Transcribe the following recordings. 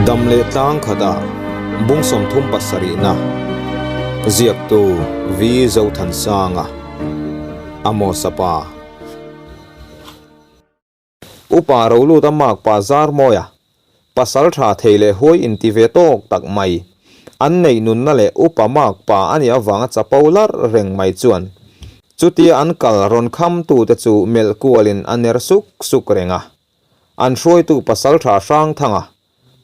Dam leh tlang khatah bung 37na ziaktu V Zothansanga, Amos-a pa. Upa Roluta makpa Zarmawia, pasal tha thei leh huai inti ve tawk tak mai, an neih nunna leh upa makpa a nih avanga chapo larh reng mai chuan chutia an kal rawn khamtute chu melh kualin a ner suk suk reng a. An hruaitu pasal tha Hrangthanga,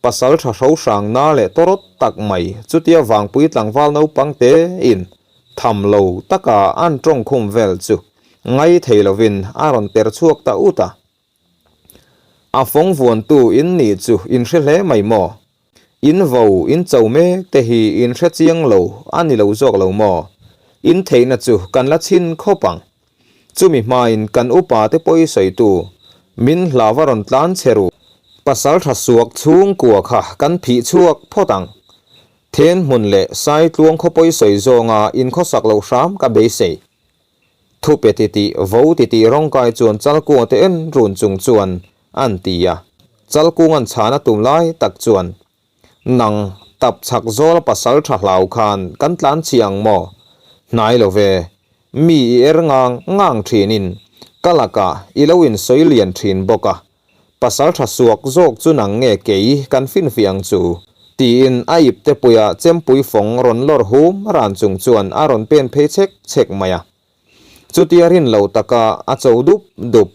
pasal tha Hrohrangna leh tawrawt tak mai chutia vangpui tlangval naupang tein tham lo taka an tawngkhum vel chu ngai thei lovin a rawn ter chhuak ta ut a. A fawng vuantu in nih chu in hre hle mai maw? In vo in cho mek te hi in hre chiang lo a ni lo zawk lo maw? In theihna chu kan la chhin khawp ang. Chumi hmain kan upa te pawi sawitu min hlauva rawn tlan che ru. Pasal tha suak chhungkua kha kan phih chhuak phawt ang. Then hmun leh Saitluang khawpawi sawi zawnga in khawsak loh hram ka beisei. Thupe titih, vo titih rawngkai chuan Chalkunga te en run chung chuan an ti a. Chalkunga'n chhan a tum lai tak chuan, Nang, tap chhak zawla pasal tha hlau khan kan tlan chhi ang maw? Hnai lo ve, mi i er ngang ngang thinin ka lakah i lo insawi lian thin bawk a. Pasal tha suak zawk chu nang nge kei kan finfiah ang chu? tiin a ip te puia chempui fawng rawn lawr hum ran chung chuan a rawn pen phei chhek chhek mai a. Chutia rin lo taka a cho dup dup,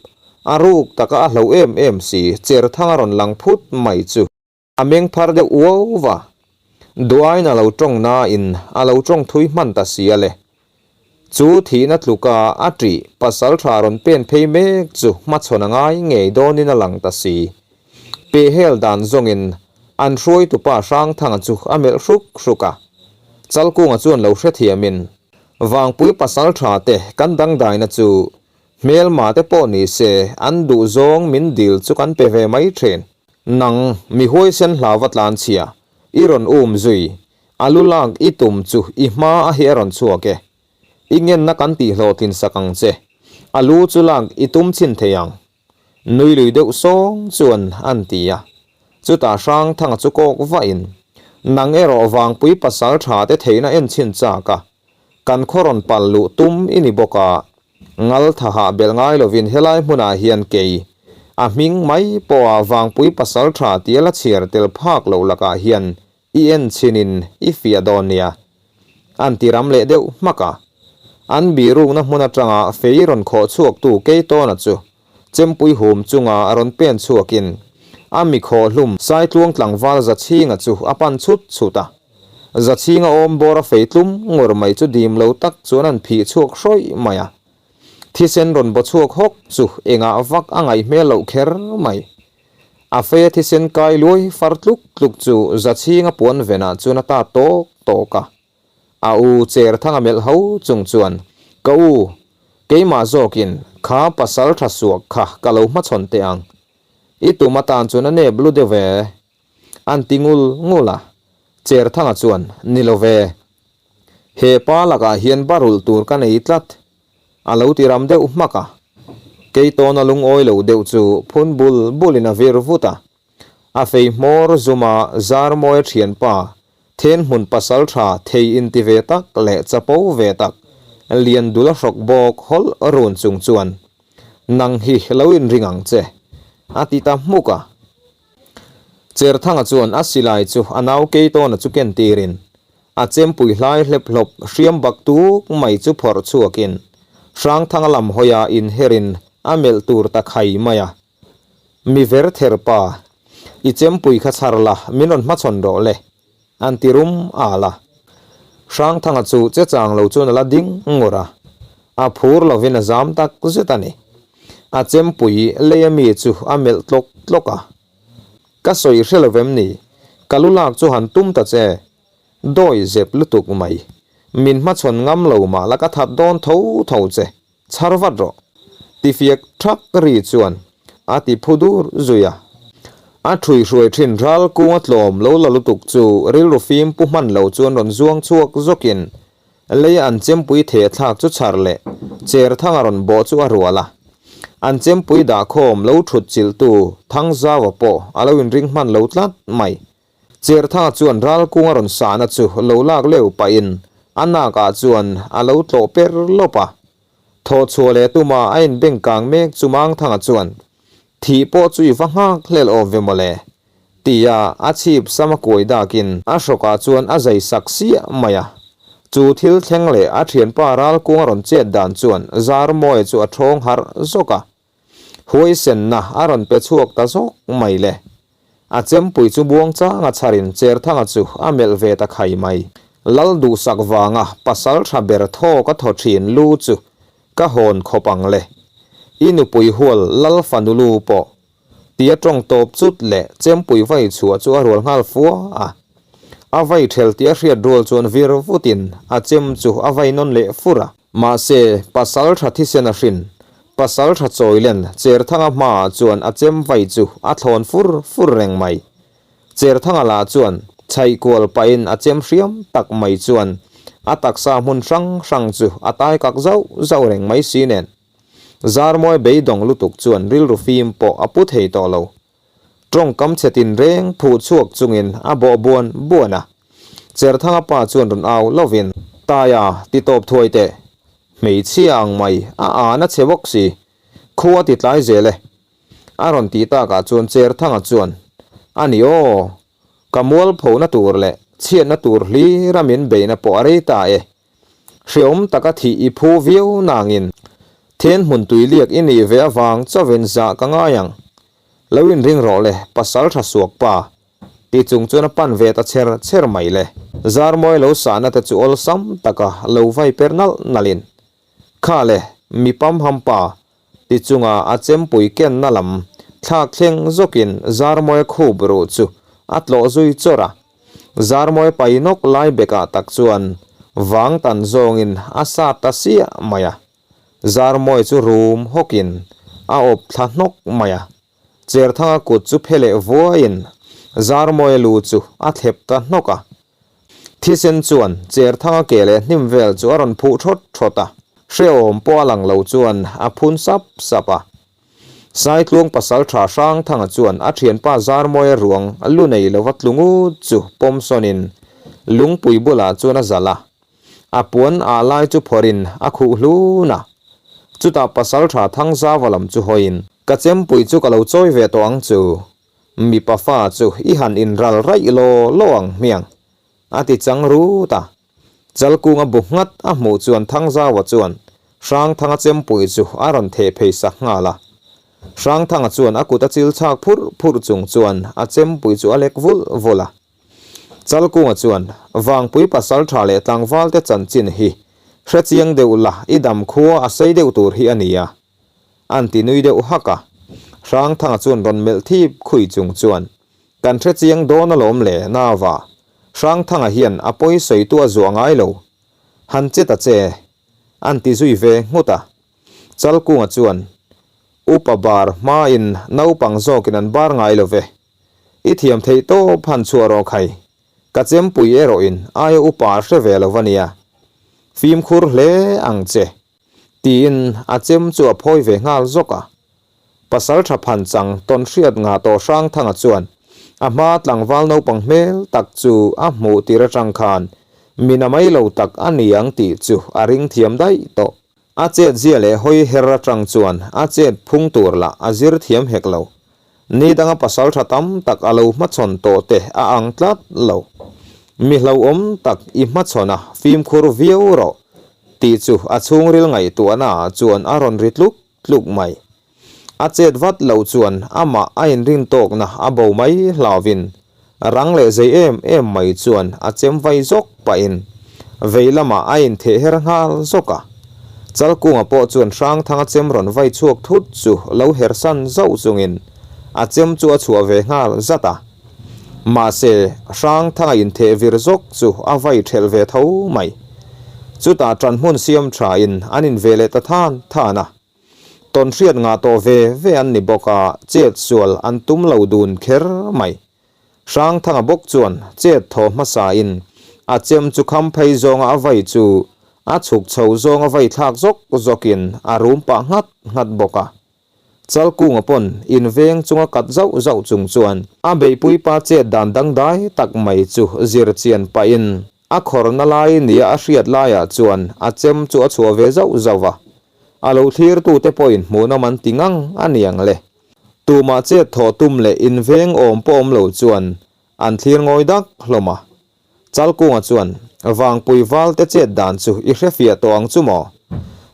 a ruk taka a hlo em em si cher thang a rawn lang phut mai chu. A meng phar deuh uau va, duaiin a lo tawng nain a lo tawng thui hman ta si a le. Chu thihna tluka a ṭih pasal ṭha rawn pen phei mek chu hmachhawn a ngai ngei dawnin a lang ta si. Pehhel dan zawngin an hruaitupa Hrangthanga chu a melh hruk hruk a. Chalkunga chuan lo hrethiamin, Vangpui pasal ṭha te kan dangdaina chu hmelma te pawh ni se an duh zawng min dil chu kan pe ve mai ṭhin. Nang, mi huaisen hlauva tlan chhia, i rawn um zui, a lu lak i tum chu i hma a hi a rawn chhuak e. I ngenna kan tih hlawhtlin sak ang che, a lu chu lak i tum chhin thei ang. Nui lui deuh sawng chuan an ti a. Chutah Hrangthanga chu kawk vahin, Nang erawh Vangpui pasal tha te theihna en chhin chak a, kan khaw rawn pal luh tum i ni bawk a, Ngal thaha belh ngai lovin helai hmunah hian kei, a hming mai pawha Vangpui pasal tha tia la chhiar tel phak loh lakah hian i en chhinin i fiah dawn nia. An ti ram leh deuh hmak a. An bihrukna hmun atanga fei rawn khawh chhuaktu Keitawna chu chempui hum chunga a rawn pen chhuakin a mi khawh hlum Saitluang tlangval Zachhinga chu a pan chhut chhut a. Zachhinga awm bawr a fei tlum ngur mai chu dim lo tak chuan an phih chhuak hrawih mai a. Thisen rawn baw chhuak hawk chu engah vak a ngaih hmel loh kher mai. A feia thisen kai luai far tluk tluk chu Zachhinga puan venah chuan a ta tawk tawk a. A u cher thanga melh ho chung chuan, Ka u, keimah zawkin kha pasal tha suak kha ka lo hmachhawn teh ang. I tum atan chuan a nep lu deuh ve. An ti ngul ngul a. Cher thanga chuan, Ni lo ve. He pa lakah hian barulh tur ka nei tlat. A lo ti ram deuh hmak a. Keitawna lungawi lo deuh chu phun bul bulin a vir vut a. A fei hmawr zuma Zarmawia thianpa, Thenhmun pasal tha thei inti ve tak leh chapo ve tak, Liandula hrawk bawk hawlh run chung chuan, Nang hi lo inring ang che, a ti ta hmuk a. Cherthanga chuan a silai chu a nau Keitawna chu ken tirin, a chempui hlai hlep hlawp hriam bak tuk mai chu phawrh chhuakin, Hrangthanga lam hawia inherin a melh tur ta khai mai a. Mi ver ther pa, i chempui kha chhar la, min rawn hmachhawn rawh le, an ti rum al a. Hrangthanga chu che chang lo chuan a la ding ngur a, a phur lovin a zam tak zet a ni. A chempui lei ami chu a melh tlawk tlawk a. Ka sawi hre lo vem ni, ka lu lak chu han tum ta che, dawi zep lutuk mai, min hmachhawn ngam lo mah la ka that dawn tho tho che. Chhar vat rawh. Tifiak thak ri chuan a ti phu dur zui a. A ṭhui hruai ṭhin ral kunga tlawm lo la lutuk chu rilru fim pu hman lo chuan rawn zuang chhuak zawkin leia an chempui theh thlak chu chhar leh cher thanga rawn bawh chu a rual a. An chempui dah khawm lo ṭhut chilhtu Thangzaua pawh a lo inring hman lo tlat mai. Cherthanga chuan Ralkunga rawn sahna chu lo lak leu pahin a nakah chuan a lo tlawh per lawp a. Thawh chhuah leh tuma a inbeng kang mek chu Mangthanga chuan, Thih pawh chu i va nghak hlel awm ve mawle, tia a chhip sam a kuai dakin a hrawkah chuan a zai sak siah mai a. Chu thil thleng leh a thianpa Ralkunga rawn chet dan chuan Zarmawia chu a thawng harh zawk a. Huaisenna a rawn pe chhuak ta zawk mai le. A chempui chu buangchanga chharin Cherthanga chu a melh ve ta khai mai. Lal duhsak vanga pasal tha ber thaw ka thaw thin lu chu ka hawn khawp ang le. I nupui hual Lal fanu lu pawh tia tawng tawp chut leh chempui vai chhuah chu a rual nghal fua a. A vai ṭhel tih a hriat rual chuan vir vutin a chem chu a vai nawn leh fur a. Mahse, pasal tha thisen a hrin. Pasal tha chawilen Cherthanga hmaah chuan a chem vai chu a thlawn fur fur reng mai. Cherthanga lah chuan chhaih kual pahin a chem hriam tak mai chuan a taksa hmun hrang hrang chu a tai kak zauh zauh reng mai si nen. Zarmawi beidawng lutuk chuan rilru fim pawh a pu thei tawh lo. Tawngkam chhe tinreng phuh chhuak chungin a bawh buan buan a. Cherthanga pa chuan rawn au lovin, Taia, ti tawp thuai teh. Hmeichhia ang mai, a an a chhe bawk si. Khu a ti tlai zel e. A rawn tih takah chuan Cherthanga chuan, A ni aw, ka mualphona tur leh chhiatna tur hlir a min beihna pawh a rei ta e. Hreawm taka thih i phu viau nangin then hmun tui liak i nih ve avang chauhin zah ka ngai ang. Lo inring rawh le, pasal tha suak pa, ti chung chuan a pan ve ta cher cher mai le. Zarmawi lo sahna te chu awlsam taka lo vai per nalh nalhin, Kha le, mi pamham pa, ti chunga a chempui kenna lam thlak thleng zawkin Zarmawia khup ruh chu a tlawh zui chawrh a. Zarmawi pai nawk lai bekah tak chuan vang tan zawngin a sat ta siah mai a. Zarmawi chu rum hawkin a awp thla hnawk mai a. Cherthanga kut chu phe leh vuaiin Zarmawia lu chu a thlep ta hnawk a. Thisen chuan Cherthanga ke leh hnim vel chu a rawn phuh thawt thawt a. Hrehawm pawh a lang lo chuan a phun sap sap a. Saitluang pasaltha Hrangthanga chuan a thianpa Zarmawia ruang lu nei lova tlu ngut chu pawm sawnin lungpui bulah chuan a zalh a. A puan ah lai chu phawrhin a khuh hlun a. Chutah pasaltha Thangzava lam chu hawiin, Ka chempui chu ka lo chawi ve tawh ang chu. Mipa fa chu i han inral raih law law ang hmiang, a ti chang rut a. Chalkunga bu nghat a hmuh chuan Thangzaua chuan Hrangthanga chempui chu a rawn theh phei sak nghal a. Hrangthanga chuan a kut a chil chhak phurh phurh chung chuan a chempui chu a lek vulh vulh a. Chalkunga chuan, Vangpui pasaltha leh tlangvalte chanchin hi hrechiang deuh la i dam khua a sei deuh tur hi a nia. An ti nui deuh hak a. Hrangthanga chuan rawn melh thip khui chung chuan, Kan hre chiang dawn alawm le, Nava. Hrangthanga hian a pawi sawitu a zuah ngai lo. Han che ta che, an ti zui ve nghut a. Chalkunga chuan, Upa bar hmain naupang zawkin an bar ngai lo ve. I thiam theih tawp han chhuah rawh khai. Ka chempui erawhin aia upa a hre ve lo va nia. Fimkhur hle ang che. Tiin a chem chu a phawi ve nghal zawk a. Pasalṭha phanchang tawn hriat ngah tawh Hrangthanga chuan a hma tlangval naupang hmel tak chu a hmuh tir aṭang khan mi na mai lo tak a ni ang tih chu a ring thiam daih tawh. A chet zia leh hawi her aṭang chuan a chet phung tur lah a zir thiam hek lo. Ni danga pasalṭha tam tak a lo hmachhawn tawh te a ang tlat lo. Mi hlauhawm tak i hmachhawn a fimkhur viau rawh tih chu a chhungril ngaihtuahna ah chuan a rawn ri tluk tluk mai. A chet vat loh chuan amah a inrin tawkna a bo mai hlauvin rang leh zei em em mai chuan a chem vai zawk pahin vei lamah a intheh her nghal zawk a. Chalkunga pawh chuan Hrangthanga chem rawn vai chhuak thut chu lo her san zauh chungin a chem chu a chhuah ve nghal zat a. Mahse, Hrangthanga intheh vir zawk chu a vai thelh ve tho mai. Chutah ṭanhmun siam ṭhain an inve leh ta than than a. Tawnhriat ngah tawh ve ve an ni bawk a, chet sual an tum lo dun kher mai. Hrangthanga bawk chuan chet thaw hmasain a chem chu kham phei zawnga a vai chu a chhuk chho zawnga vai thlak zawk zawkin a rum pah nghat nghat bawk a. Chalkunga pawn inveng chunga kat zauh zauh chung chuan a beihpuipa chet dan dangdai tak mai chu zir chian pahin a khawrna lai nia a hriat laiah chuan a chem chu a chhuah ve zauh zauh a. A lo thlirtute pawhin hmuhnawm an ti ngang a niang le. Tumah chet thawh tum leh inveng awm pawh awm lo chuan an thlir ngawi dak hlawm a. Chalkunga chuan, Vangpui valte chet dan chu i hrefiah tawh ang chu maw?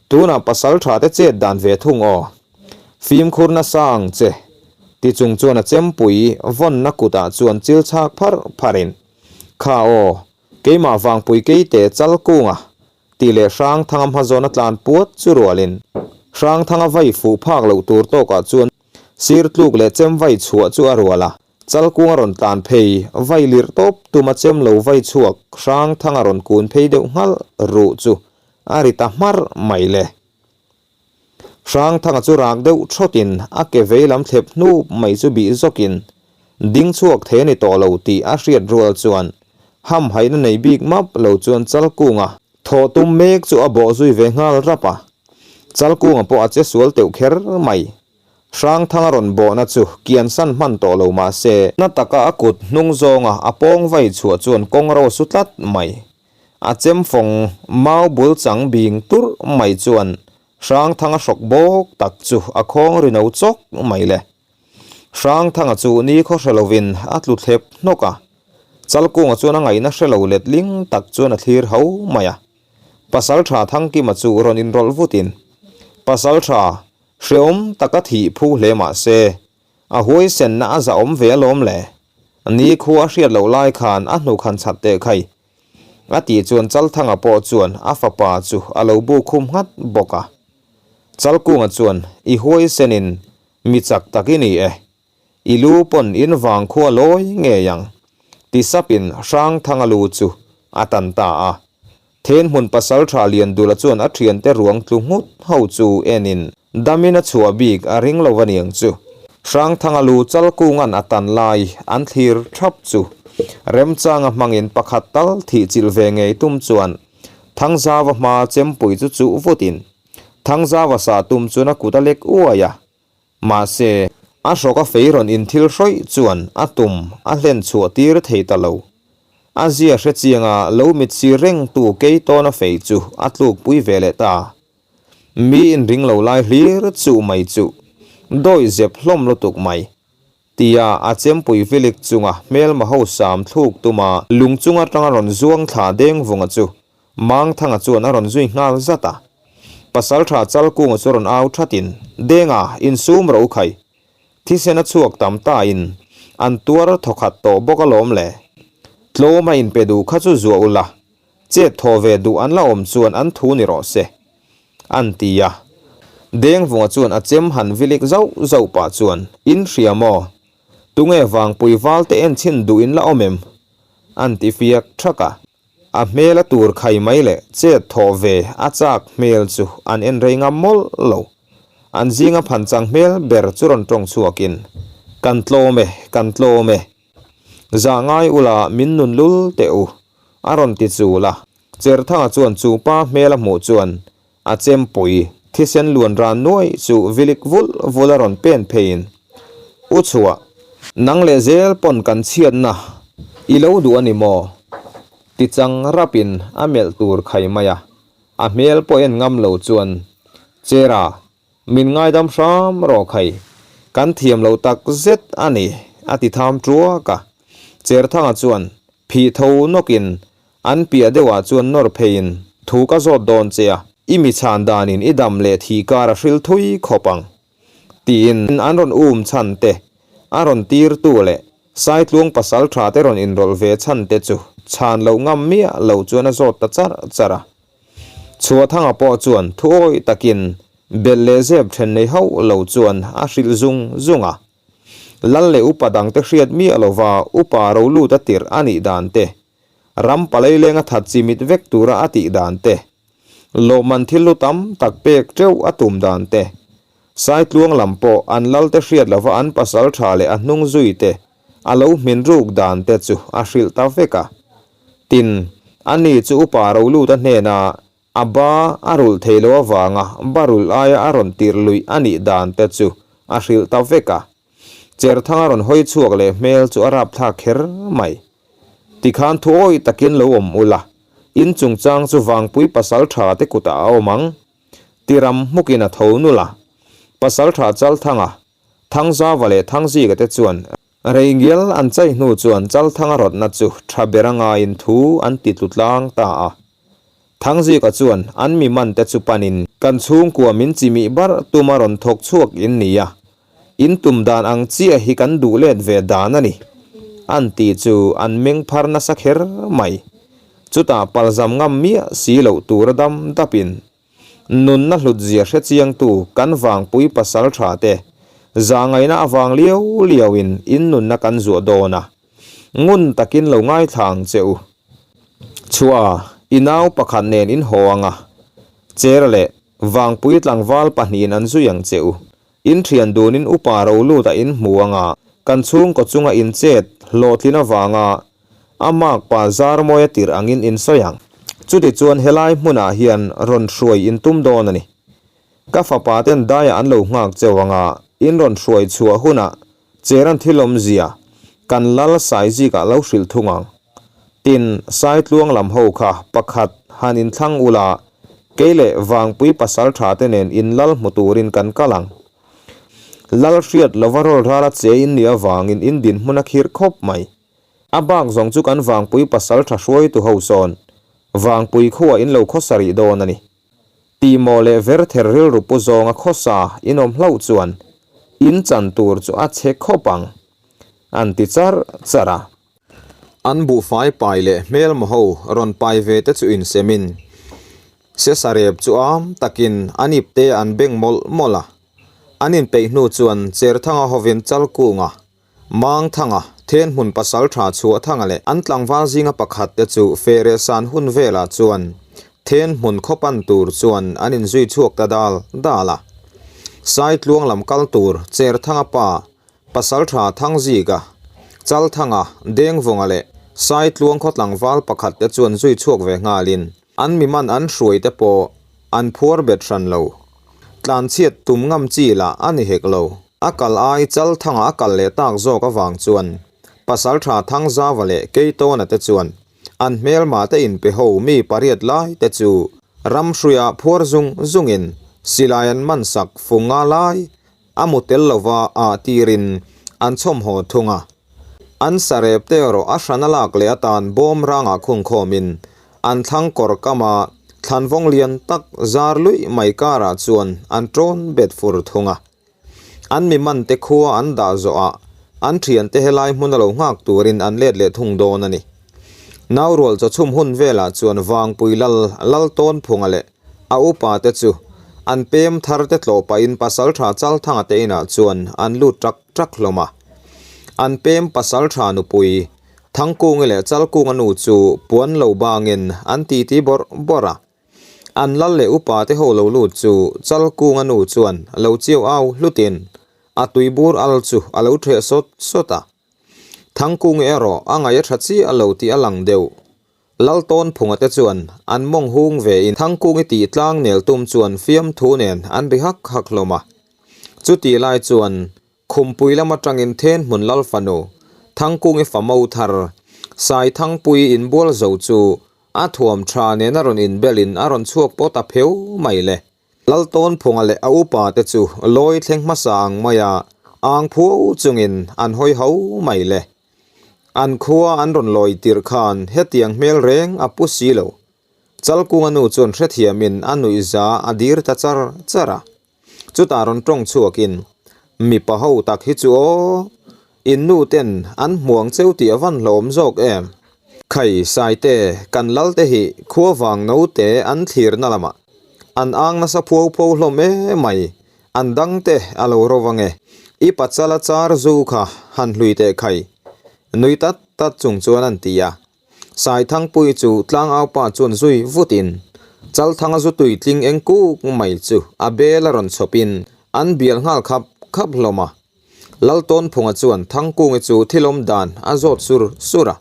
Tunah pasaltha te chet dan ve thung aw. Fimkhur nasa ang che. Ti chung chuan a chempui vawnna kutah chuan chil chhak pharh pharhin, Kha aw, keimah Vangpui keite Chalkunga tih leh Hrangthanga hmazawn a tlan puat chu rualin Hrangthanga vai fuh phak loh tur tawkah chuan sir tluk leh chem vai chhuah chu a rual a. Chalkung a rawn tlan phei, vai lirh tawp tum a chem lo vai chhuak Hrangthanga rawn kun phei deuh nghalh ruh chu a ri ta hmarh mai le. Hrangthanga chu rak deuh thawtin a ke vei lam thlep hnup mai chu bih zawkin ding chhuak thei a ni tawh lo tih a hriat rual chuan hamhaihna nei bik map lo chuan Chalkunga thawh tum mek chu a bawh zui ve nghal rap a. Chalkunga pawh a che sual teuh kher mai. Hrangthanga rawn bawhna chu kiansan hman tawh lo mah se, na taka a kut hnung zawnga a pawng vai chhuah chuan kawng ro su tlat mai. A chem fawng mau bul chang bing turh mai chuan Hrangthanga hrawk bawk tak chu a khawng ri no chawk mai le. Hrangthanga chu ni khaw hre lovin a tlu thlep hnawk a, Chalkunga chuan a ngaihna hre lo letling tak chuan a thlir ho mai a. Pasaltha Thangkima chu rawn inrawlh vutin, Pasaltha, hreawm taka thih phu hle mah se, A huaisenna a zahawm ve alawm le. Ni khu a hriat loh lai khan a hnuk han chhat teh khai. A tih chuan Chalthanga pawh chuan a fapa chu a lo bu khum nghat bawk a. Chalkunga chuan, I huaisenin mi chak tak i ni e. I lu pawn in vang khua lawi ngei ang. Ti sapin Hrangthanga lu chu a tan ta a. Then hmun pasaltha Liandula chuan a thiante ruang tlu nghut ho chu enin damin a chhuah bik a ring lo aniang chu. Hrangthanga lu Chalkunga'n a tan lai an thlir thap chu remchanga hmangin pakhat tal thih chilh ve ngei tum chuan Thangzava hma chempui chu chuh vutin Thangzava sah tum chuan a kut a lek uai a. Mahse, a hrawk a fei rawn inthil hrawih chuan a tum a hlen chhuah tir thei ta lo. A zia hre chianga lo mit si rengtu Keitawna fei chu a tlukpui ve leh ta. Mi inring lo lai hlir chuh mai chuh, dawi zep hlawm lutuk mai. Tia a chempui vilik chunga hmelma ho sam thluk tuma lung chung atanga rawn zuang thla deng vunga chu Mangthanga chuan a rawn zui nghal zat a. Pasaltha Chalkunga chu rawn au thatin, Denga, insum rawh u khai. Thisen a chhuak tam tain an tuar thawkhat tawh bawk alawm le. Tlawm a inpe duh kha chu zuah ula, chet thaw ve duh an la awm chuan an thu ni rawh se, an ti a. Dengvunga chuan a chem han vilik zauh zauh pah chuan, In hria maw? Tunge vangpui valte enchhin duh in la awm em? an ti fiak thak a. A hmel a tur khai mai leh chet thawh ve a chak hmel chu an en rei ngam mawlh lo. An zinga phanchang hmel ber chu rawn tawng chhuakin, Kan tlawm e, kan tlawm e. Zah ngai ula min nun lul teh u, a rawn ti chul a. Cherthanga chuan chu pa hmel a hmuh chuan a chempui thisen luan ran nuai chu vilik vulh vulh a rawn pen pheiin, U chhuah, nang leh zel pawn kan chhiatna i lo duh a ni maw? ti chang rapin a melh tur khai mai a, a hmel pawh en ngam lo chuan, Chera, min ngaidam hram rawh khai, kan thiam lo tak zet a ni, a ti tham tuak a. Cherthanga chuan phih tho nawkin An piah deuhah chuan nawr pheiin thu ka zawt dawn che a, i mi chhan danin i dam leh thih kar a hril thui khawp ang, tiin an rawn um chhan te, a rawn tirtu leh Saitluang pasal tha te rawn inrawlh ve chhan te chu chhan loh ngam miah lo chuan a zawt ta char char a. Chhuahthanga pawh chuan thu awih takin belh leh zep then nei hauh lo chuan a hrilh zung zung a. Lal leh upa dangte hriat miah lova upa rolut a tirh a nih dan te, Ram palei lenga that chi mit vek tura a tih dan te, lawmman thil lu tam tak pek teuh a tum dan te, Saitluang lam pawh an lalte hriat lova an pasal tha leh a hnung zui te a lo hmin ruk dan te chu a hrilh ta vek a. Tin, ani chu upa Roluta hnena a ba a rulh thei lo avanga ba rulh aia a rawn tirh luih a nih dan te chu a hrilh ta vek a. Cherthanga rawn hawi chhuak leh hmel chu a rapthlak kher mai. Tikhan thuawi takin lo awm ula, in chungchang chu Vangpui pasal tha te kutah a awm ang. Tiram hmukin a tho nul a. Pasal tha Chalthanga, Thangzava leh Thangzika te chuan rei ngial an chai hnu chuan Chalthanga rawtna chu tha ber a ngaiin thu an ti tlu tlang ta a. Thangzika chuan an mi man te chu panin, Kan chhungkua min chimih bar tuma rawn thawk chhuak in ni a, in tum dan ang chiah hi kan duh let ve dan a ni, an tih chu an meng phar nasa kher mai. Chutah palzam ngam miah si loh tura dam dapin nunna hlutzia hre chiangtu kan vangpui pasal tha te zahngaihna avang liau liauin in nunna kan zuah dawn a, ngun takin lo ngaithla ang che u. Chhuah, i nau pakhat nen in haw ang a, Chera leh Vangpui tlangval pahnihin an zui ang che u. In thian dunin upa ro lut a in hmu ang a, kan chhungkaw chunga in chet hlawhtlin avanga a makpa Zarmawia tirh angin in sawi ang. Chutichuan helai hmunah hian rawn hruai in tum dawn a ni. Ka fapa ten daiah an lo nghak cheu ang a, in rawn hruai chhuah hunah Cheran thil awmzia kan lal Saizikah lo hrilh thung ang. Tin, Saitluang lam ho kha pakhat han inthlang ula, kei leh Vangpui pasal tha te nen in lal hmu turin kan kal ang. Lal hriat lova rawl rala che in nih avangin in dinhmun a khirh khawp mai. A bak zawng chu kan Vangpui pasal tha hruaitu ho sawn Vangpui khuah in lo khawsa rih dawn a ni. Tihmawh leh verther rilru pu zawnga khawsa in awm hlauh chuan in chan tur chu a chhe khawp ang, an ti char char a. An buhfai pai leh hmelma ho rawn pai ve te chu insemin Sesarep chu am takin an ipte an beng mawlh mawlh a. An inpeih hnu chuan Cherthanga hovin Chalkunga Mangthanga, Thenhmun pasaltha Chhuahthanga leh an tlangval zinga pakhat te chu feh san hun velah chuan Thenhmun khaw pan tur chuan an inzui chhuak ta dal dal a. Saitluang lam kal tur Cherthanga pa, pasaltha Thangzika, Chalthanga, Dengvawnga leh Saitluang khaw tlangval pakhat te chuan zui chhuak ve nghalin an mi man an hruai te pawh an phuar bet hran lo. Tlanchhiat tum ngam chi lah a ni hek lo. A kal ai Chalthanga a kal leh tak zawk avang chuan Pasaltha Thangzava leh Keitawna te chuan an hmelma te inpe ho mi pariat lai te chu ramhruia phuar zung zungin silai an man sak fung nga lai a mu tel lova ah tirin an chhawmhaw thung a. An sarep te erawh a hran a lak leh atan bawm rangah khungkhawmin an thlang kawr kama thlanvawng lian tak zar luih mai karah chuan an tawn bet fur thung a. An mi man te khua an dah zawhah an thiante helai hmuna lo nghak turin an let leh thung dawn a ni. Naurual chawchhum hun velah chuan Vangpui Lal Laltawnphunga leh a upa te chu an pem thar te tlawh pahin Pasaltha Chalthanga te inah chuan an lut ṭak ṭak hlawm a. An pem Pasaltha nupui Thangkungi leh Chalkunga nu chu puan lo bangin an titi bawrh bawrh a. An lal leh upa te ho lo lut chu Chalkunga nu chuan lo chiau au hlutin a tuibur al chu a lo ṭheh sawt sawt a. Thangkungi erawh a ngaih a ṭha chiah lo tih a lang deuh. Laltawnphunga te chuan an mawng hung ve in Thangkungi tih tlang nel tum chuan fiamthu nen an ri hak hak hlawm a. Chutih lai chuan Khumpui lam atangin Thenhmun Lal fanu Thangkungi fa mo thar Saithangpui inbual zo chu a thuam tha nen a rawn inbelin a rawn chhuak pawt a pheu mai le. Laltawnphunga leh a upa te chu lawi thleng hmasa ang maia ang phuau chungin an hawi ho mai le. An khua an rawn lawi tirh khan hetiang hmel reng a pu si lo. Chalkunga nu chuan hrethiamin a nuihza a dir ta char char a. Chutah rawn tawng chhuakin, Mipa ho tak hi chu aw, in nu ten an hmuang cheu tih a van hlawm zawk em? Khai Saite, kan lal te hi khua vang note an thlirna lamah an ang nasa phuau phuau hlawm emai, an dang te a lo ro vang e. I pachala char zu kha han hlui teh khai, nui tat tat chung chuan an ti a. Saithangpui chu tlangaupa chuan zui vutin Chalthanga zu tui tling eng kuk mai chu a bel a rawn chhawpin an bial nghal khap khap hlawm a. Laltawnphunga chuan Thangkungi chu thilawm dan a zawt sur sur a.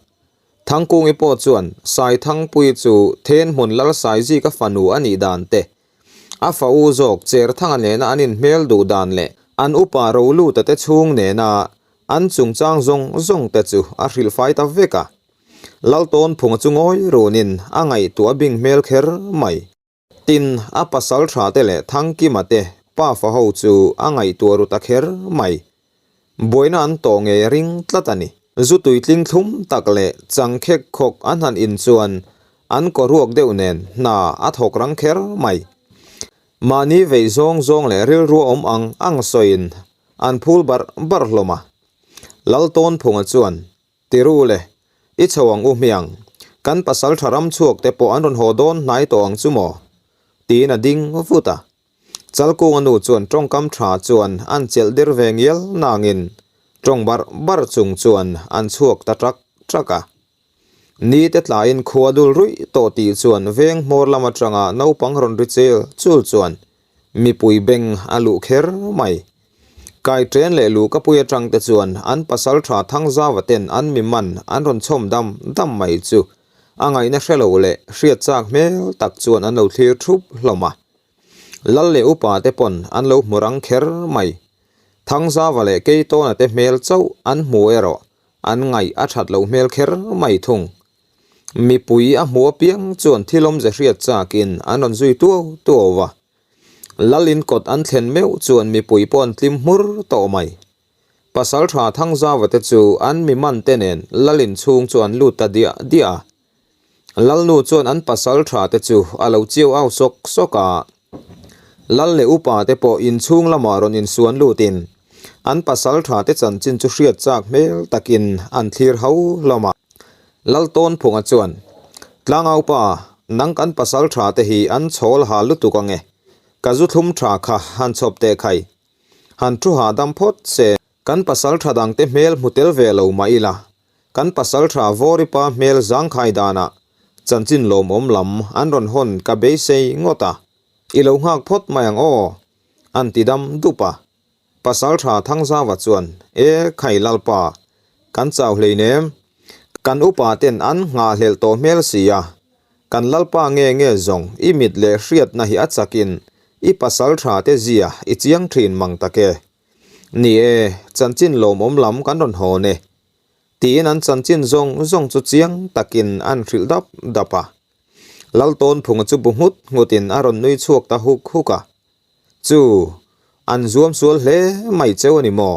Thangkungi pawh chuan Saithangpui chu Thenhmun Lalsaizika fanu a nih dan te, A fa u zawk Cherthanga nena an inhmel duh dan leh An upa Roluta te chhung nena an chungchang zawng zawng te chu a hrilh fai ta vek a. Laltawnphunga chu ngawi runin a ngaihtuah bing hmel kher mai. Tin, a pasal tha te leh Thangkima te pafa ho chu a ngaihtuah ru ta kher mai. Buaina an tawh ngei a ring tlat a ni. Zu tuitling thlum tak leh chang khek khawk an han in chuan an kaw ruak deuh nen hna a thawk rang kher mai. Mahni veih zawng zawng leh rilru awm ang ang sawiin an phul barh barh hlawm a. Laltawnphunga chuan Tiru le, i chho ang u hmiang, kan pasal tha ram chhuak te pawh an rawn haw dawn hnai tawh ang chu maw? tiin a ding vut a. Chalkunga nu chuan tawngkam tha chuan an chelh der ve ngial nangin tawng barh barh chung chuan an chhuak ta ṭak ṭak a. Ni te tlaiin khua dul ruih tawh tih chuan veng hmawr lam atanga naupang rawn ri chel chul chuan mipui beng a luh kher mai. Kai ṭen leh luh ka pui atang te chuan an pasal tha Thangzauva ten an mi man an rawn chhawm dam dam mai chu a ngaihna hre lo leh hriat chak hmel tak chuan an lo thlir thup hlawm a. Lal leh upa te pawn an lo hmu rang kher mai. Thangzauva leh Keitawna te hmel chauh an hmu erawh An ngaih a that loh hmel kher mai thung. Mipui a hmu apiang chuan thil awmze hriat chakin an rawn zui tuau tuau va. Lal in kawt an thlen meuh chuan mipui pawh an tlim hmur tawh mai. Pasaltha Thangzauva te chu an mi man te nen Lal in chhung chu an lut ta diah diah a. Lalnu chuan an pasaltha te chu a lo chiau au sawk sawk a. Lal leh upa te pawh inchhung lamah rawn insuan lutin an pasaltha te chanchin chu hriat chak hmel takin an thlir ho hlawm a. Laltawnphunga chuan, Tlangaupa, nang kan pasaltha te hi an chhawl ha lutuk ange, ka zu thlum tha kha han chhawp teh khai. Han thu hahdam phawt se, kan pasaltha dangte hmel hmu tel ve lo mah ila, Kan pasaltha Vawripa hmel zangkhai danah chanchin lawmawm lam an rawn hawn ka beisei ngawt a, i lo nghak phawt mai ang aw, an ti dam dup a. Pasaltha Thangzauva chuan, E khai Lalpa, kan chau hleinem, kan upa ten an nghahhlelh tawh hmel si a, kan Lalpa nge nge zawng i mit leh hriatna hi a chakin i pasaltha te zia i chiang thin mang tak e. Ni e, chanchin lawmawm lam kan rawn hawn e. Tiin an chanchin zawng zawng chu chiang takin an hrilh dap dap a. Laltawnphunga chu bu nghut nghutin a rawn nui chhuak ta huk huk a. Chu, an zuam sual hle mai cheu a ni maw?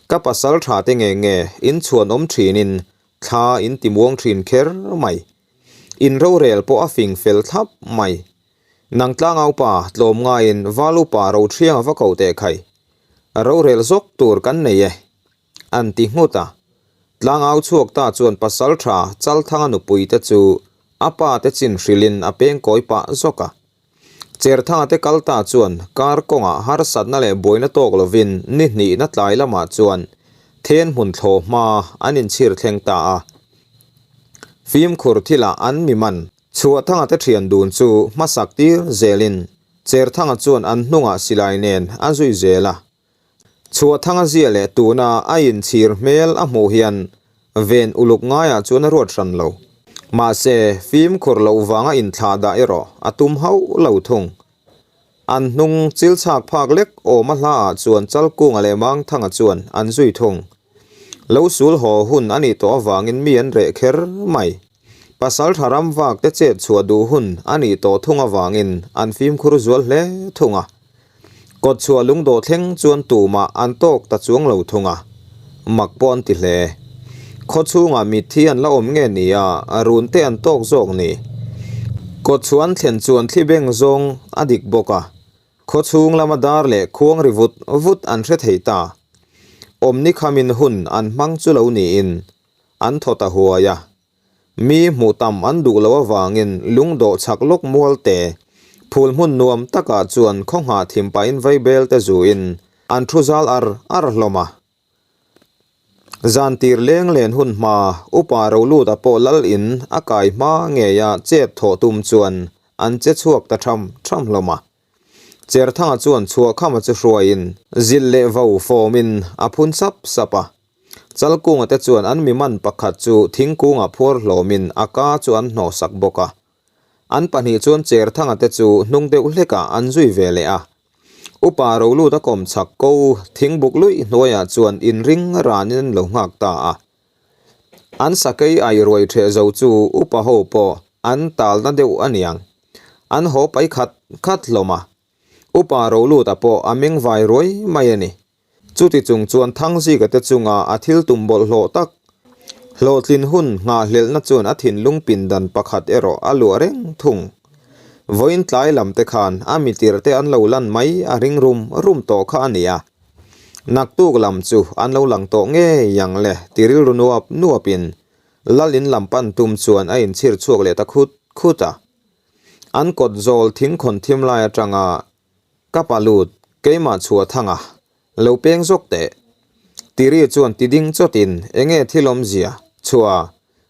Ka pasal tha te nge nge in chhuan awm thinin thla in ti muang thin kher mai. In rorel pawh a fing fel thlap mai. Nang tlangaupa tlawm ngaiin Valupa Roṭhianga va ko teh khai. Rorel zawk tur kan nei e. An ti nghut a. Tlangau chhuak ta chuan pasalṭha Chalthanga nupui te chu a pa te chin hrilhin a peng kawi pah zawk a. Cherthanga te kal ta chuan kar kawngah harsatna leh buaina tawk lovin ni hnihna tlai lamah chuan then hmun thlawh hma an inchhir thleng ta a. Fimkhur thilah an mi man Chhuahthanga te thian dun chu hmasak tir zelin Cherthanga chuan an hnungah silai nen a zui zel a. Chhuahthanga zia leh tuna a inchhir hmel a hmuh hian ven uluk ngaiah chuan a ruat hran lo. Mahse, fimkhur loh vanga inthlah dah erawh a tum hauh lo thung. An hnung chil chhak phak lek awm a hlaah chuan Chalkunga leh Mangthanga chuan an zui thung. Lo sul haw hun a nih tawh avangin mi an reh kher mai. Pasaltha ram vak te chet chhuah duh hun a nih tawh thung avangin an fimkhur zual hle thung a. Kawt chhuah lungdawh thleng chuan tumah an tawk ta chuang lo thung a, mak pawh an ti hle. Khaw chhungah mitthi an la awm nge ni a, run te an tawk zawk ni. Kawt chhuah an thlen chuan thli beng zawng a dik bawk a, khaw chhung lama dar leh khuang ri vut vut an hre thei ta. Awmni khamin hun an hmang chu lo niin an thaw ta huai a. Mi hmuh tam an duh loh avangin lungdawh chhak lawk mual te, phul hmun nuam takah chuan khaw nghah thim pahin vaibel te zuin an thu zal ar ar hlawm a. Zan tir leng len hun hma upa Roluta pawh lal in a kai hma ngeia chet thawh tum chuan an che chhuak ta tham tham hlawm a. Cherthanga chuan chhuahkhama chu hruaiin zilh leh vo fawmin a phun sap sap a. Chalkunga te chuan an mi man pakhat chu thingkungah phuar hlawmin a ka chu an hnawhsak bawk a. An pahnih chuan Cherthanga te chu hnung deuh hlekah an zui ve leh a. Upa Roluta kawmchhak ko thingbuk luih hnuaiah chuan inring ranin an lo nghak ta a. An sakei ai ruai ṭheh zo chu upa ho pawh an talna deuh a niang. An haw pai khat khat hlawm a. Upa Roluta pawh a meng vai ruai mai a ni. Chuti chung chuan Thangzika te chunga a thil tum bawlhhlawh tak hlawhtlin hun nghahhlelhna chuan a thinlung pindan pakhat erawh a luah reng thung. Vawiin tlai lam te khan a mitir te an lo lan mai a ring rum rum tawh kha a ni a. Naktuk lam chu an lo lang tawh ngei ang le ti rilru nuap nuapin Lal in lam pan tum chuan a inchhir chhuak leh ta khut khut a. An kawt zawl thingkhawn thim lai atanga Ka pa lut, keimah chhuah thang a, lo peng zawk teh. Tiri chuan ti ding chawtin enge thil awmzia, chhuah,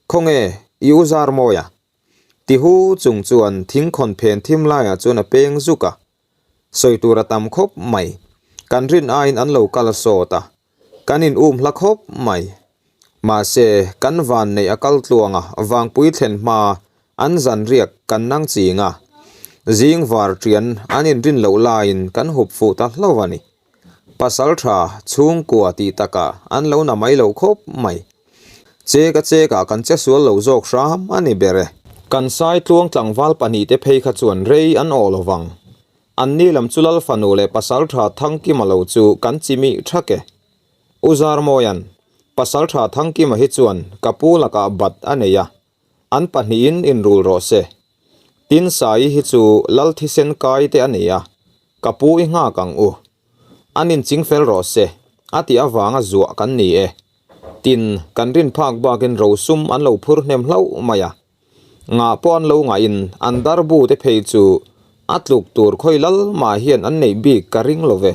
khawnge, i u zar mawi a? Ti hu chung chuan thingkhawn phen thim laiah chuan a peng zuk a. Sawi tur a tam khawp mai. Kan rin aiin an lo kal sawt a, kan in um hla khawp mai. Mahse, kan van neih a kal tluang a, vangpui thlen hma an zan riak kan nang ching a. Zing var ṭian an inrin loh laiin kan hup fuh ta hlauh a ni. Pasal ṭha chhungkua tih takah an lo na mai lo khawp mai. Cheka chekah kan che sual lo zawk hram a ni ber e. Kan sai tluang tlangval pahnihte phei kha chuan rei an awh lo vang. Anni lam chu Lal fanu leh Pasalṭha Thangkima lo chu kan chimih ṭhak e. U Zarmawia'n, Pasalṭha Thangkima hi chuan ka pu lakah bat a nei a, an pahnihin inrul rawh se. Tin Saii hi chu Lal thisen kai te a nei a, ka pu i nghak ang u. An inching fel rawh se, a tih avanga zuah kan ni e. Tin, kan rin phak bakin rosum an lo phur hnem hlauh mai a. Ngah pawh an lo ngahin an darbu te phei chu a tluk tur khawi lal mah hian an neih bik ka ring lo ve.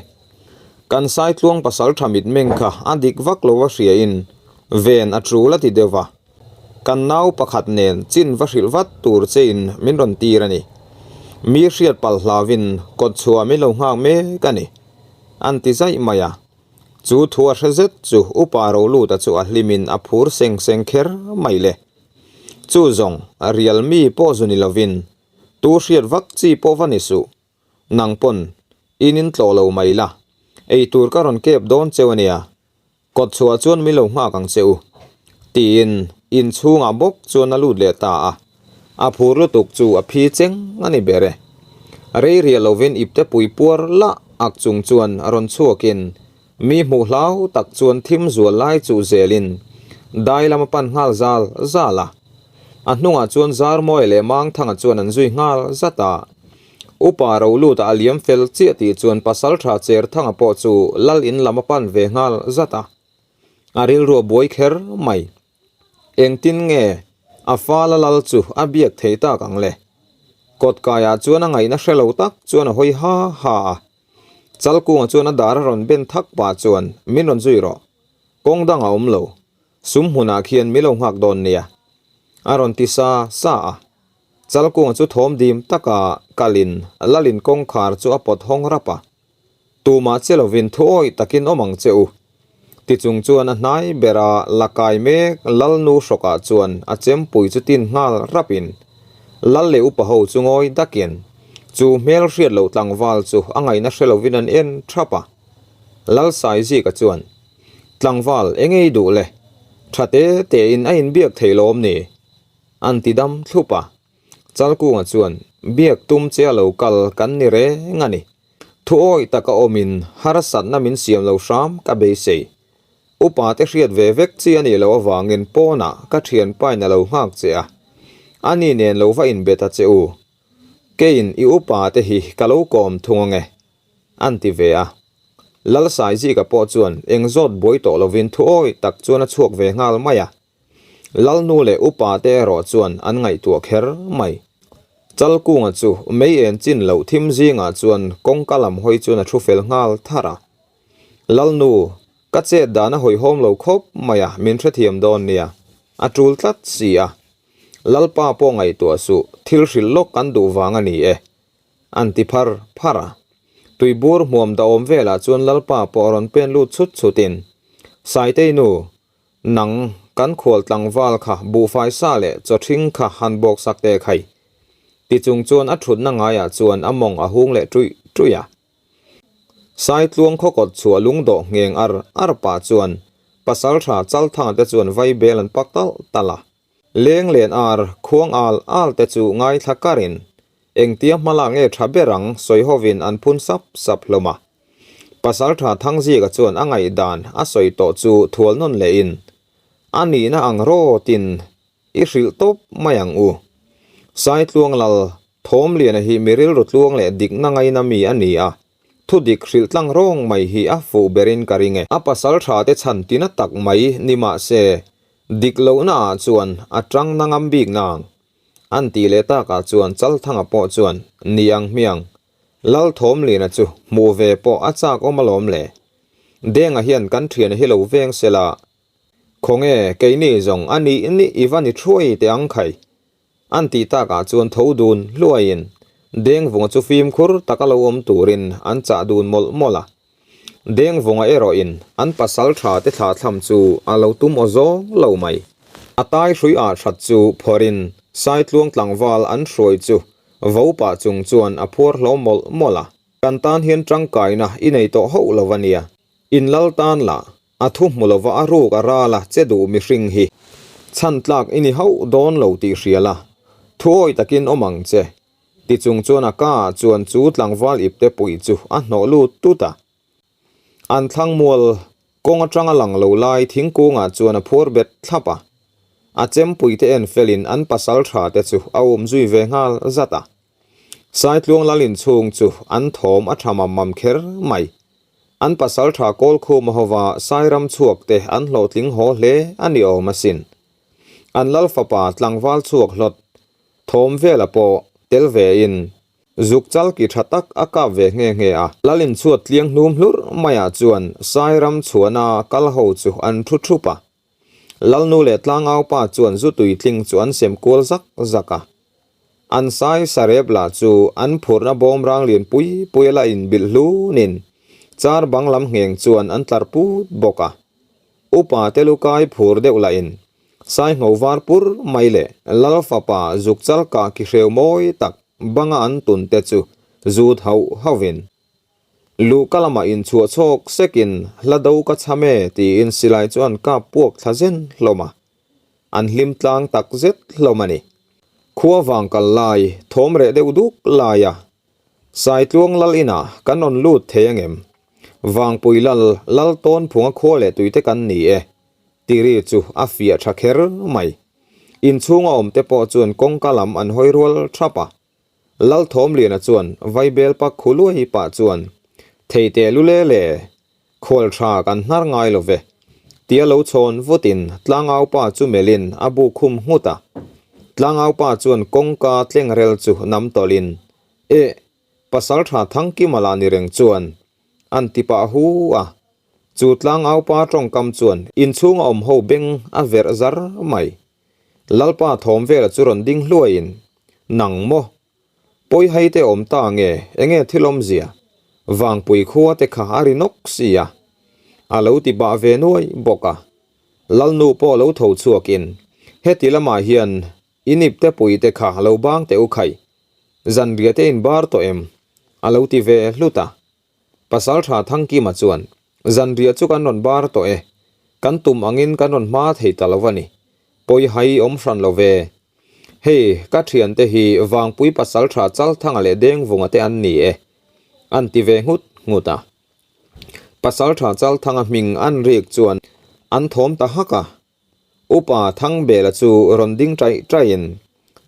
Kan Saitluang pasal tha mitmeng kha a dik vak lo va hriain ven a tul a ti deuh va. Kan nau pakhat nen chin va hrilh vat tur chein min rawn tir a ni. Mi hriat palh hlauvin kawtchhuah min lo nghak mek a ni. An ti zaih mai a. Chu thu a hre zet chu Upa Roluta chu a hlimin a phur seng seng kher mai le. Chu zawng, rial mi pawh zu ni lovin, tu hriat vak chi pawh va ni suh. Nang pawn, in in tlawh lo mai la, ei tur ka rawn kep dawn cheu a nia, kawt chhuah chuan mi lo nghak ang che u, tiin in chhungah bawk chuan a lut leh ta a. A phur lutuk chu a phi cheng a ni ber e. Rei riah lovin ipte pui puar lah ak chung chuan rawn chhuakin Mi hmuh hlau tak chuan thim zual lai chuh zelin dai lam a pan nghal zal zal a. A hnungah chuan Zarmawia leh Mangthanga chuan an zui nghal zat a. Upa Roluta a liam fel chiah tih chuan Pasaltha Cherthanga pawh chu Lal in lam a pan ve nghal zat a. A rilru a buai kher mai. Engtin nge a fala lal chu a biak thei tak ang le? Kawtkaiah chuan a ngaihna hre lo tak chuan a hawi ha ha a. Chalkunga chuan a dar a rawn ben thak pah chuan min rawn zui rawh. Kawng dang a awm lo. Sum hmunah khian mi lo nghak dawn nia. A rawn ti sa sa a. Chalkunga chu thawm dim taka kalin Lalin kawngkhar chu a pawt hawng rap a. Tumah che lovin thu awih takin awm ang che u. Tichung chuan a hnai bera la kai mek Lalnu hrawkah chuan a chempui chu tin nghal rapin Lal leh upa ho chu ngawi dakin chu hmel hriat loh tlangval chu a ngaihna hre lovin an en thap a. Lal Saizika chuan, Tlangval eng ei duh le? Tha te tein a inbiak thei lawm ni? An ti dam thlup a. Chalkunga chuan, Biak tum che a lo kal kan ni reng a ni. Thu awih taka awmin harsatna min siam lo hram ka beisei. Upa te hriat ve vek chi a nih loh avangin pawnah ka thianpain a lo nghak che a, ani nen lo va inbe ta che u. Keiin i upa te hi ka lo kawm thung ange, an ti ve a. Lalsaizika pawh chuan eng zawt buai tawh lovin thu awih tak chuan a chhuak ve nghal mai a. Lalnu leh upa te erawh chuan an ngaihtuah kher mai. Chalkunga chu mei en chin loh thim zingah chuan kawngka lam hawi chuan a thu fel nghal thar a. Lalnu, ka chet dan a hawihhawm lo khawp mai a, min hrethiam dawn nia, a tul tlat si a. Lalpa pawh ngaihtuah suh, thil hrilh lawk kan duh vang a ni e, an ti phar phar a. Tuibur hmuam dahawm velah chuan Lalpa pawh a rawn pen lut chhut chhutin, Saitei nu, Nang, kan khual tlangval kha buhfai sa leh chaw ṭhing kha han bawk sak teh khai. Ti chung chuan a ṭhutna ngaiah chuan a mawng a hung leh ṭuih ṭuih a. Saitluang khaw kawt chhuah lungdawh ngheng ar ar pah chuan Pasaltha Chalthanga te chuan vaibel an pak talh talh a. Leng len ar, khuang al al te chu ngaithla karin engtia hma lak nge tha ber ang sawi hovin an phun sap sap hlawm a. Pasaltha Thangzika chuan a ngaihdan a sawi tawh chu thual nawn lehin a nihna ang rawtin i hrilh tawp mai ang u. Saitluang lal Thawmliana hi mi rilru tluang leh dikna ngaina mi a ni a, thu dik hrilh tlang rawng mai hi a fuh berin ka ring e. A pasal tha te chhan tina tak mai ni mah se, dik lohna ah chuan a tang na ngam bik nang. An tih leh takah chuan Chalthanga pawh chuan ni ang hmiang, Lal Thawmliana chu hmuh ve pawh a chak awm alawm le. Denga hian kan thiana hi lo veng sela, khawnge keini zawng a nih nih i va ni thuai teh ang khai. An tih takah chuan tho dun hluaiin Dengvunga chu fimkhur taka lo awm turin an chah dun mawlh mawlh a. Dengvunga erawhin an pasal tha te thlahthlam chu a lo tum aw zawng lo mai. A tai hrui ah that chu phawrhin Saitluang tlangval an hruai chu vo pah chung chuan a phuar hlawm mawlh mawlh a. Kan tan hian tangkaina i nei tawh hauh lo a nia. In lal tan lah A thu hmu lova a ruk a ral a che duh mihring hi chhan tlak i ni hauh dawn lo tih hria la, thuawi takin awm ang che. Ti chung chuan a ka ah chuan chu tlangval ipte pui chu a hnawh lut tut a. An thlang mual kawng atanga lang lo lai thingkung ah chuan a phuar bet thlap a. A chempui te en felin an pasal tha te chu a um zui ve nghal zat a. Saitluang lal inchhung chu an thawm a tha mam mam kher mai. An pasal tha Kawlkhuma hova Sairam chhuak te an hlawhtling haw hle a ni awm asin. An lal fapa tlangval chhuak hlawt thawm vela pawh tel ve in zuk chal ki tha tak a kap ve nghe nghe a. Lal inchhuat tliang hnum hlurh maiah chuan Sairam chhuahna kal ho chu an thu thup a. Lalnu leh tlangaupa chuan zu tuitling chu an sem kual zak zak a. An sai sarep lah chu an phurhna bawmrang lian pui pui a la inbilh hlunin char bang lam ngheng chuan an tlar put bawk a. Upa te lukai phur deuh lahin sai ngho var pur mai leh Lal fapa zuk chal kah ki hreu mawi tak banga an tun te chu zut hauh hauhin Luhka lamah inchhuah chhawk sekin hla do ka cham e tiin silai chu an kap puak thla zen hlawm a, an hlim tlang tak zet hlawm a ni. Khua vang kal lai, thawm reh deuh duk laia Saitluang lal inah kan rawn lut thei angem? Vangpui lal, lal tawn phunga khua leh tuite kan ni e tiri chu a fiah tha kher mai. Inchhunga awmte pawh chuan kawngka lam an hawi rual thap a. Lalthawmliana chuan Vaibel pak khu luai pah chuan, Thei teh lu le le, khual tha kan hnar ngai lo ve, tia lo chhawn vutin tlangau pa chu melhin a bu khum nghut a. Tlangau pa chuan kawngka tlengrel chu nam tawlhin, Eh, pasal tha Thangkima lah ni reng chuan, an ti pah hu a. Chu tlangau pa tawngkam chuan inchhunga awm ho beng a verh zar mai. Lalpa thawm vela chu rawn ding hluaiin, Nang maw? Pawi hai te awm ta nge, enge thil awmzia? Vangpui khua te kha a ri nawk si a. A lo ti bah ve nuai bawk a. Lalnu pawh lo tho chhuakin, Heti lamah hian i nip te pui te kha lo bang teh u khai. Zanriah te in bar tawh em? A lo ti ve hlut a. Pasaltha Thangkima chuan, Zanriah chu kan rawn bar tawh e. Kan tum angin kan rawn hma thei ta lo a ni. Pawi hai awm hran lo ve. Hei, ka thiante hi Vangpui Pasaltha Chalthanga leh Dengvunga te an ni e. An ti ve nghut nghut a. Pasaltha Chalthanga hming an rik chuan an thawm ta hak a. Upa Thangbela chu rawn ding ṭaih ṭaihin,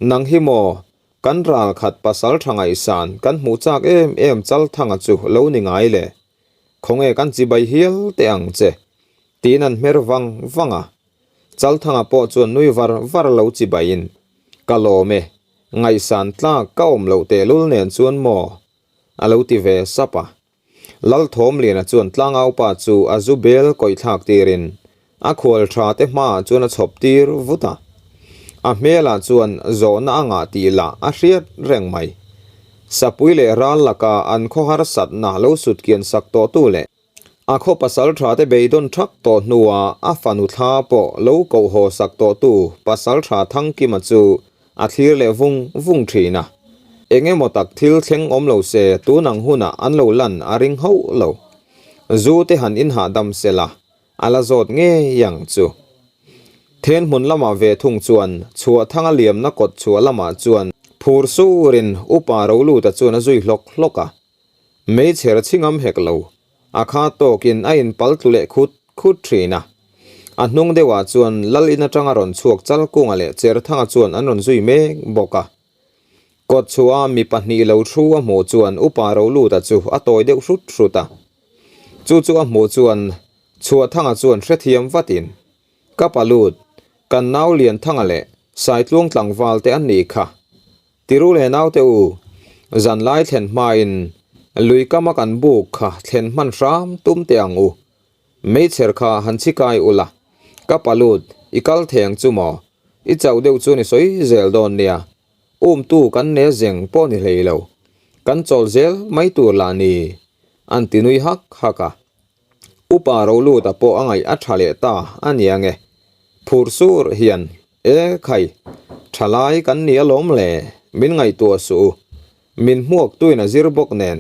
Nang hi maw, kan ral khat pasal ṭha ngaihsan kan hmuh chak em em Chalthanga chu lo ni ngai le? Khawnge kan chibai hial teh ang che? Tiin an hmer vang vang a. Chalthanga pawh chuan nui var var lo chibaiin, Ka lawm e, ngaihsan tlak ka awm loh tehlul nen chuan maw? A lo ti ve sap a. Lalthawmliana chuan tlangaupa chu a zu bel kawih thlak tirin a khual tha te hmaah chuan a chhawp tir vut a. A hmelah chuan zawhna a ngah tih lah a hriat reng mai. Sapui leh ral laka an khaw harsatna lo sutkian sak tawhtu leh a khaw pasal tha te beidawn thak tawh hnuah a fanu thla pawh lo koh haw sak tawhtu pasal tha Thangkima chu a thlir leh vung vung thin a. Eng emaw tak thil thleng awm lo se tun ang hunah an lo lan a ring hauh lo. Zu te han inhahdam se la, a la zawt ngei ang chu. Then hmun lamah ve thung chuan Chhuahthanga liamna kawt chhuah lamah chuan phur surin Upa Roluta chuan a zui hlawk hlawk a. Meichher chhingam hek lo, a kha tawkin a inpal tlu leh khut khut thin a. A hnung deuhah chuan Lal in atanga rawn chhuak Chalkunga leh Cherthanga chuan an rawn zui mek bawk a. Kawt chhuah mi pahnih lo thu a hmuh chuan Upa Roluta chu a tawi deuh hrut hrut a. Chu chu a hmuh chuan Chhuahthanga chuan hrethiam vatin, Ka pa lut, kan nau Lianthanga leh Saitluang tlangval te an nih kha. Tiru leh naute u, zanlai thlen hmain lui kama kan buk kha thlen hman hram tum teh ang u. Meichher kha han chhikai ula, ka pa lut, i kal thei ang chu maw? I chauh deuh chuan i sawi zel dawn nia. Umtu kan ne zeng pawh ni hlei lo. Kan chawl zel mai tur lah ni. An ti nui hak hak a. Upa Roluta pawh a ngaih a tha leh ta a nia nge. Phur sur hian, E khai, tha lai kan ni alawm le, min ngaihtuah suh u. Min hmuak tuin a zir bawk nen,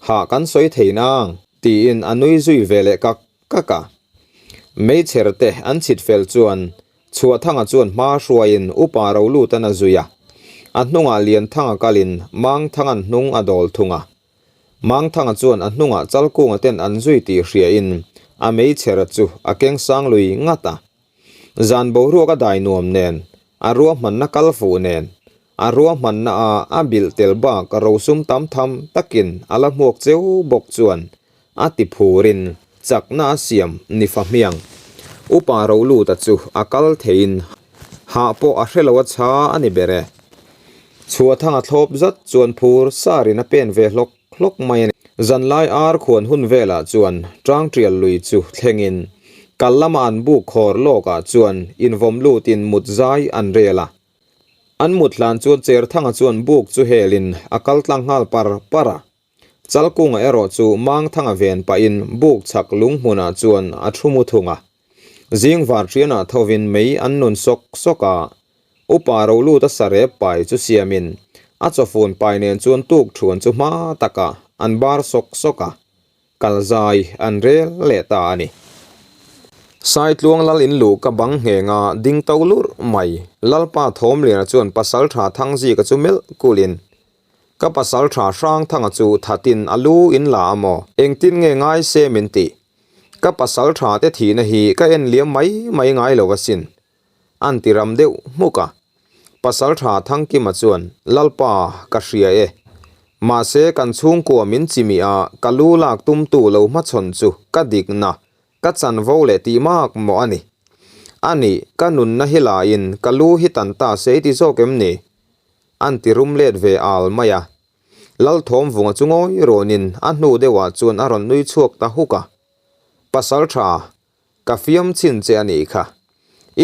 hah kan sawi thei nang, tiin a nui zui ve leh kak kak a. Meichher te an chhit fel chuan Chhuahthanga chuan hma hruaiin Upa Rolutan a zui a, a hnungah Lianthanga kalin Mangthanga'n hnung a dawl thung a. Mangthanga chuan a hnungah Chalkunga ten an zui tih hriain a meichher chu a keng sang lui ngat a. Zan boruak a dai nuam nen, a ruahmanna kal fuh nen, a ruahmanna a a bilh tel bak rosum tam tham takin a la hmuak cheu bawk chuan A ti phurin chakna a siam ni fa hmiang. Upa Roluta chu a kal theiin hah pawh a hre lo a chha a ni ber e. Chhuahthanga thlawp zat chuan phur sarin a pen ve hlawk hlawk mai a ni. Zanlai ar khuan hun velah chuan Tangtial lui chu thlengin kal lama an buk khawr lawkah chuan invawm lutin mut zai an rel a. An mut hlan chuan Cherthanga chuan buk chu helin a kal tlang nghal par par a. Chalkunga erawh chu Mangthanga ven pahin buk chhak lung hmunah chuan a thu mu thung a. Zing varṭianah thovin mei an nun sawk sawk a, Upa Roluta sarep pai chu siamin a chawfun pai nen chuan tuk ṭhuan chu hma takah an bar sawk sawk a, kal zai an rel leh ta a ni. Saitluang lal in luh ka bang nghenga ding to lurh mai, Lalpa Thawmliana chuan Pasalṭha Thangzika chu melh kulhin Ka pasal tha hrang thanga chu thatin a lu in la a maw? Engtin nge ngai se min tih? Ka pasal tha te thihna hi ka en liam mai mai ngai lo asin. An ti ram deuh hmuk a. Pasal tha Thangkima chuan, Lalpa, ka hria e. Mahse kan chhungkua min chimih a ka lu lak tumtu lo hmachhawn chu ka dikna, ka chanvo leh tih mak maw a ni. A nih, ka nunna hi la in ka lu hi tan ta se i ti zawk em ni? An ti rum let ve al mai a. Lalthawmvunga chu ngawi rawnin a hnu deuhah chuan a rawn nui chhuak ta huk a. Pasal tha, ka fiam chin che a nih kha.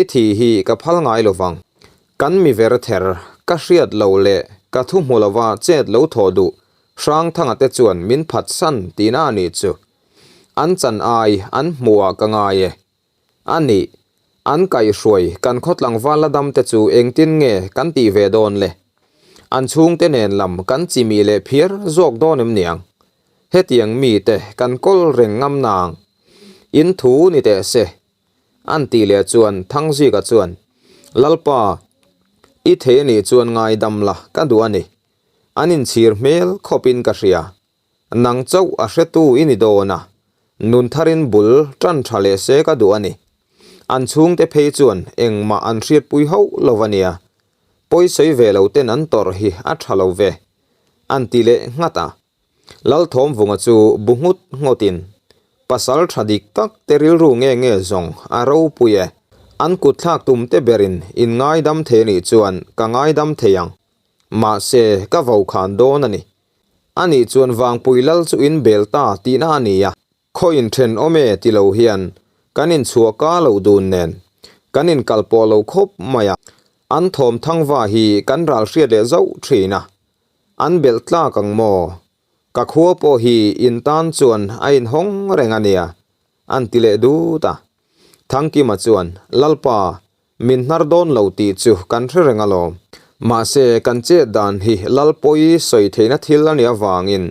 I thi hi ka phal ngai lo vang. Kan mi ver ther, ka hriat lo leh ka thu hmu lova chet lo thawh duh Hrangthanga te chuan min phatsan tihna a nih chu. An chan ai an hmuhah ka ngai e. A nih, an kaihhruai kan khaw tlangval la dam te chu engtin nge kan tih ve dawn le? An chhungte nen lam kan chimih leh phiar zawk dawn em niang? Hetiang mite kan kawl reng ngam nang. In thu ni teh se. An tih leh chuan Thangzika chuan, Lalpa, i thei a nih chuan ngaidam la ka duh a ni. An inchhir hmel khawpin ka hria. Nang chauh a hretu i ni dawn a, nun tharin bul tan tha leh se ka duh a ni. An chhungte phei chuan engmah an hriatpui hauh lo a nia, pawisawi ve lo ten an tawrh hi a tha lo ve, an ti leh nghat a. Lalthawmvunga chu bu nghut ngawtin, Pasal tha dik tak te rilru nge nge zawng a ropui e, an kut thlak tum te berin in ngaidam thei anih chuan ka ngaidam thei ang, mahse ka vokhan dawn a ni. Anih chuan Vangpui Lal chu in bel ta tihna a ni a, khaw inthen awm e ti lo hian kan inchhuah ka loh dun nen kan inkal pawh lo khawp mai a, an thawm thangva hi kan ral hriat leh zauh thin a, an belh tlak ang maw? Ka khua pawh hi in tan chuan a inhawng reng a nia, an ti leh dut a. Thangkima chuan, Lalpa, Min hnar dawn lo tih chu kan hre reng alawm. Mahse, kan chet dan hi Lalpawi sawi theihna thil a nih avangin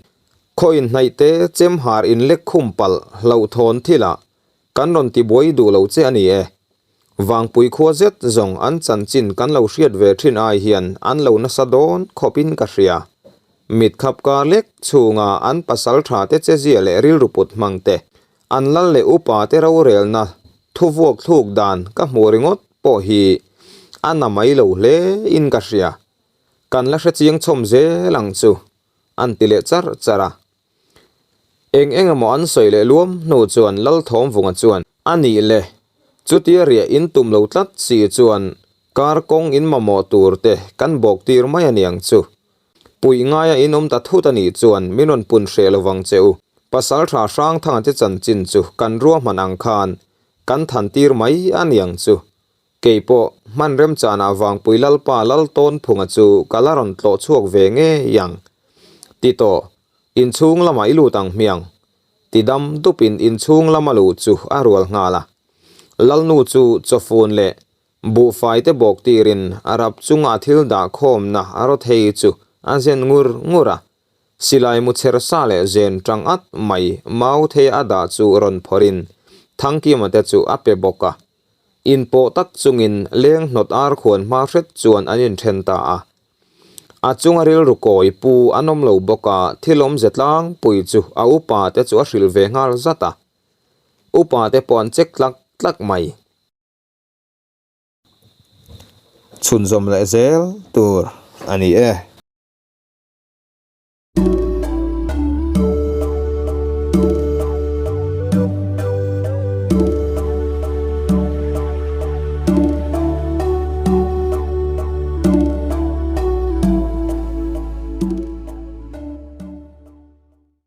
khaw inhnaihte chemhar inlek khum palh hlauhthawn thilah kan rawn tibuai duh lo che a ni e. Vangpui khua zet zawng an chanchin kan lo hriat ve thin ai hian an lo nasa dawn khawpin ka hria. Mitkhap kar lek chhunga an pasal tha te chezia leh rilru put hmang te, an lal leh upa te rorelna thuvuak thluk dan ka hmuh ringawt pawh hi a na mai lo hle in ka hria. Kan la hrechiang chhawm zel ang chu, an ti leh char char a. Eng eng emaw an sawi leh luam hnu chuan Lalthawmvunga chuan, A nih le, chutia riah in tum lo tlat si chuan kar kawng in mamawh tur te kan bawk tir mai a niang chu. Puih ngaia in awm ta thut a nih chuan min rawn pun hreh lo vang che u. Pasaltha Hrangthanga te chanchin chu kan ruahman ang khan kan than tir mai a niang chu. Kei pawh hman remchanah Vangpui Lalpa Laltawnphunga chu ka la rawn tlawh chhuak ve ngei ang. Ti tawh, inchhung lamah i lut ang hmiang. Ti dam dupin inchhung lama luh chu a rual nghal a. Lalnu chu chawfun leh buhfai te bawk tirin a rap chunga thil dah khawmna a raw thei chu a zen ngur ngur a. Silai mu chher sa leh zen tang at mai mau thei a dah chu rawn phawrhin Thangkima te chu a pe bawk a. Inpawh tak chungin leng hnawt ar khuan hma hret chuan an inthen ta a. A chunga rilru kawi pu an awm lo bawk a, thil awmze tlangpui chu a upa te chu a hrilh ve nghal zat a. Upa te pawh an check tlak tlak mai. Chhunzawm leh zel tur a ni e.